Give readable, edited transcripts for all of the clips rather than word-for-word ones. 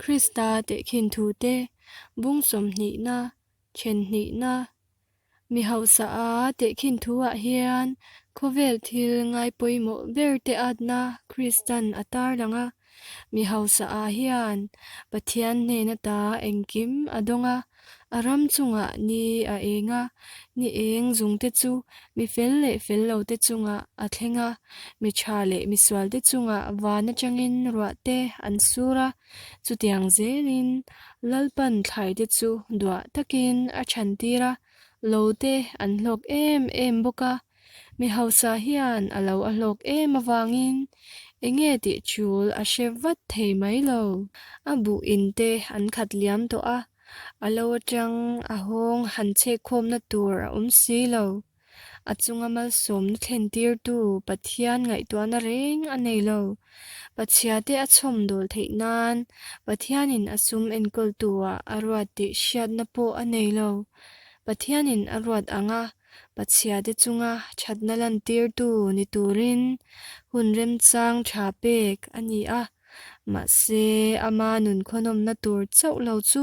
Krista tehkhin thute bung sawmhnihna, thenhnihna, Mi hausa a tehkhin thuah hian khawvel thil ngai pawimawh ber te atna Kristan a tarlang a. Mi hausa ah hian Pathian hnen ata engkim a dawng a, a ram chungah ni a eng a, ni eng zungte chu mi fel leh fel lo te chungah a thleng a, mi tha leh mi sual te chungah van atangin ruah te an sur a, Chutiang zelin Lalpan thlaite chu duah takin a chhantir a, lo te an hlawk em em bawk a. Mi hausa hian a lo a hlawk em avangin enge tih chul a hre vat thei mai lo. A buh in te an khat liam tawh a, a lo atang a hawng han chhekkhawmna tur a awm si lo. A chunga malsawmna thlentirtu Pathian ngaihtuahna reng a nei lo. Pathiate a chhawmdawl theih nan Pathianin a sum enkawltuah a ruat tih hriatna pawh a nei lo. Pathianin a ruat anga Pathiate chunga thatna lantirtu ni turin hun remchang tha pek a ni a. Mahse, ama nun khawnawmna tur chauh lo chu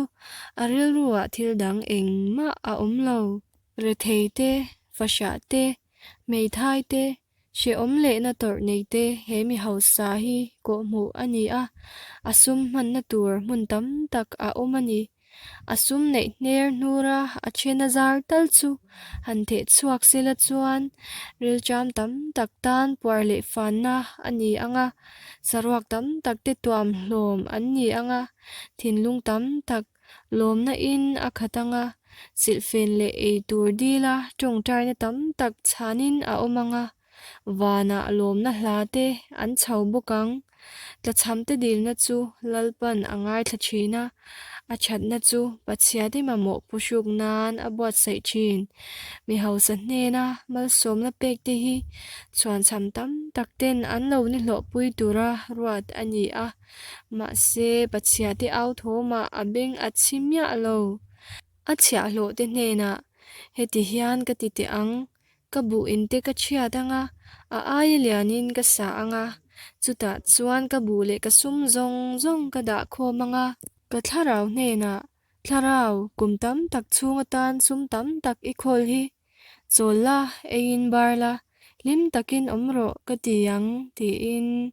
a rilruah thil dang engmah a awm lo. Rethei te, fahrah te, hmeithai te, hrehawm lehna tawrh nei te he mi hausa hi kawhhmuh a ni a, a sum hmanna tur hmun tam tak a awm a ni. A sum neih hner hnura a then a zar tal chu han theh chhuak sela chuan rilṭam tam tak tan puar leh fanna a ni ang a, saruak tam tak te tuam hlawm an ni ang a, thinlung tam tak Lawmna in a khat ang a, silhfen leh ei tur dila tawngtaina tam tak chhanin a awm ang a, vanah lawmna hla te an chho bawk ang. Tlachhamte dilna chu Lalpan a ngaithla thin a, a thatna chu Pathiate mamawh puhruk nan a buatsaih thin. Mi hausa hnena malsawmna pek te hi chhuanchham tam tak ten an lo ni hlawhpui tura ruat a ni a. Mahse, Pathiate au thawmah a beng a chhi miah lo. A chhiahhlawh te hnenah, Heti hian ka ti teh ang, ka buh in te ka chhiat ang a, a aia lianin ka sa ang a, chutah chuan ka buh leh ka sum zawng zawng ka dah khawm ang a. Ka thlarau hnenah, Thlarau, kum tam tak chhung atan sum tam tak i khawl hi, Chawl la, eiin bar la, hlim takin awm rawh ka ti ang, tiin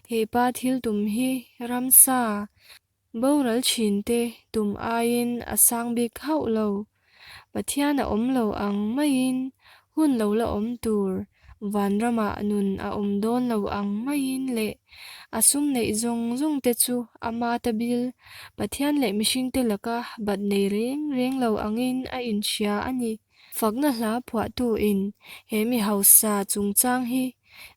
he pa thil tum hi ramsa boral thinte tum aiin a sang bik hauh lo. Pathian a awm lo ang maiin hun lo la awm tur vanramah nun a awm dawn lo ang maiin leh a sum neih zawng zawng te chu ama ta bil Pathian leh mihringte laka bat nei reng reng lo angin a inhria a ni. Fakna hla phuahtuin he mi hausa chungchang hi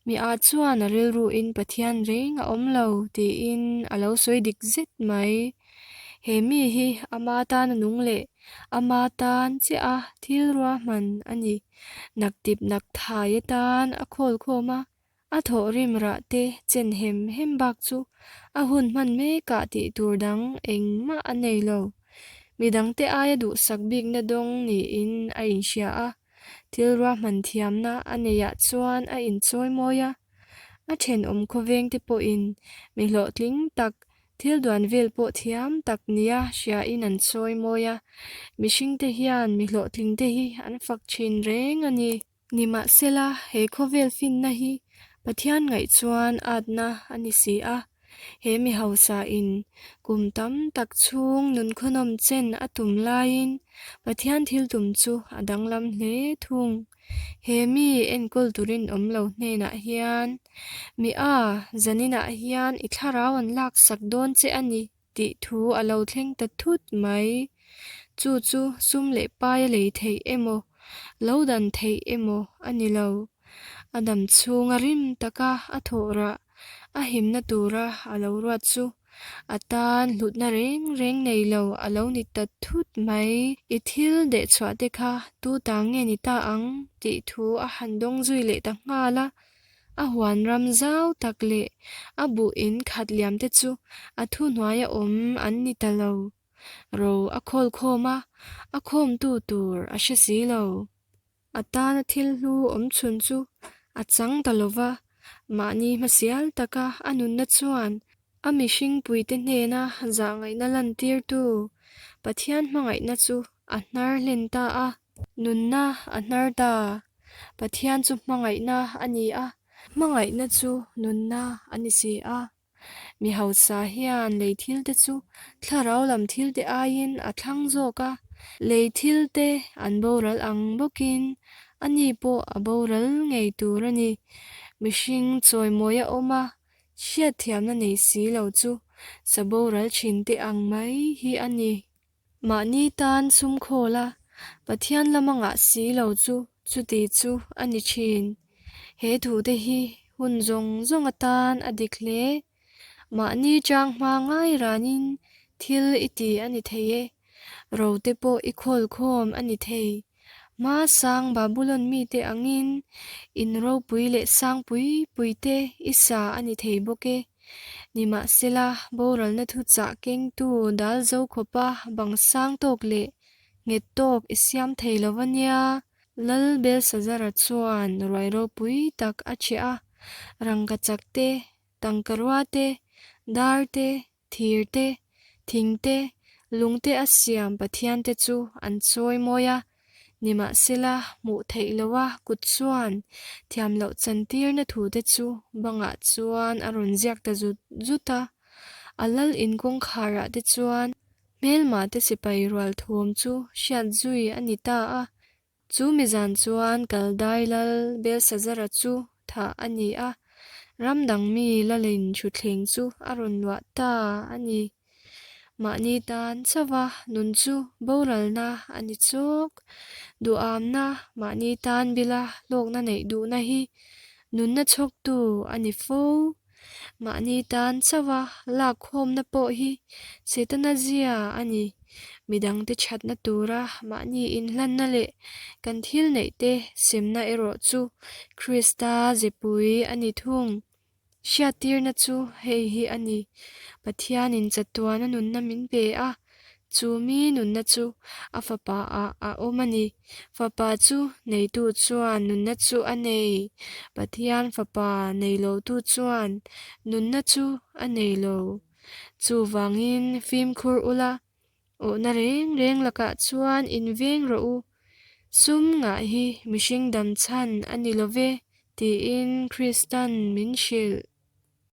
mi ah chuan a rilruin Pathian reng a awm lo tiin a lo sawi dik zet mai. He mi hi ama tan a nung leh ama tan chiah a thil ruahman a ni. Naktip nak thai atan a khawl khawm a, A thawh rim rah te chen hem hem bak chu a hun hman mekah tih tur dang engmah a nei lo. Midangte aia duhsak bikna dawng niin a inhria a, thil ruahman thiamna a neiah chuan a inchawi mawi a. A thenawm khawvengte pawhin mi hlawhtling tak, thil duan vel pawh thiam tak nia hriain an chawi mawi a. Mihringte hian mi hlawhtlingte hi an fak thin reng a ni. Nimahsela, he khawvel finna hi Pathian ngaih chuan atna a ni si a. He mi hausa in kum tam tak chhung nunkhawhnawm chen a tum laiin Pathian thil tum chu a danglam hle thung. He mi enkawl turin awm lo hnenah hian, Mi a, zaninah hian i thlarau an laksak dawn che a ni. Tih thu a lo thleng ta thut mai. Chu chu sum leh pai a lei theih emaw, lo dan theih emaw a ni lo. A dam chhunga rim taka a thawh rah, a himna tura a lo ruat chu a tan hlutna reng reng nei lo a lo ni ta thut mai. I thil dehchhuah te kha tu ta nge ni ta ang tih thu a han dawng zui leh ta nghal a. A huan ram zau tak leh a buh in khat liam te chu a thuhnuaia awm an ni ta lo. Ro a khawl khawm a, a khawmtu tur a hre si lo. A tana thil hlu awm chhun chu a chang ta lo va, mahni hmasial taka a nunna chuan. A mihringpuite hnena zahngaihna lantirtu Pathian hmangaihna chu a hnar hlen ta a. Nunna a hnar ta. Pathian chu hmangaihna a ni a. Hmangaihna chu nunna a ni si a. Mi hausa hian lei thilte chu thlarau lam thilte aiin a thlang zawk a, lei thilte an boral ang bawkin ani pawh a boral ngei tur a ni. Mihring chawimawi a awm a, hriatthiamna nei si lo chu sa boral thinte ang mai hi a ni. Mahni tan sum khawl a, Pathian lama ngah si lo chu chuti chu a ni thin. He thute hi hun zawng zawng atan a dik hle. Mahni chang hma ngai ranin thil i ti a ni thei e, ro te pawh i khawl khawm a ni thei. Hma sang Babulon mite angin in ropui leh sang pui pui te i sa a ni thei bawk e. Nimahsela, boralna thuchah kengtu dal zo khawpa bang sang tawk leh nghet tawk i siam thei lo va nia. Lal Belsazara chuan ruai ropui tak a chhiah a, rangkachak te, tangkarua te, dar te, thir te, thing te, lung te a siam Pathian te chu an chawi mawi a. Nimahsela, hmuh theih loha kut chuan thiam loh chantirna thute chu bangah chuan a rawn ziak ta zut zut a. A lal in kawngkharah te chuan hmelma te sipai rual thawm chu hriat zui a ni ta a. Chu mizan chuan Kaldai lal Belsazara chu thah a ni a, ram dang mi lalin thutthleng chu a rawn luah ta a ni. Mahni tan chauha nun chu boralna a ni chawk. Duhamna, mahni tan bila hlawkna neih duhna hi nunna chhawktu a ni fo. Mahni tan chauha lakkhawmna pawh hi Setana zia a ni. Midangte thatna tura mahni inhlanna leh kan thil neihte semna erawh chu Krista zepui a ni thung. Hriattirna chu hei hi a ni, Pathianin chatuana nunna min pe a, chu mi nunna chu a Fapa ah a awm a ni. Fapa chu neitu chuan nunna chu a nei, Pathian Fapa nei lotu chuan nunna chu a nei lo. Chuvangin fimkhur ula, Awhna reng reng lakah chuan inveng rawh u, sum ngah hi mihring dam chhan a ni lo ve, tiin Kristan min hrilh.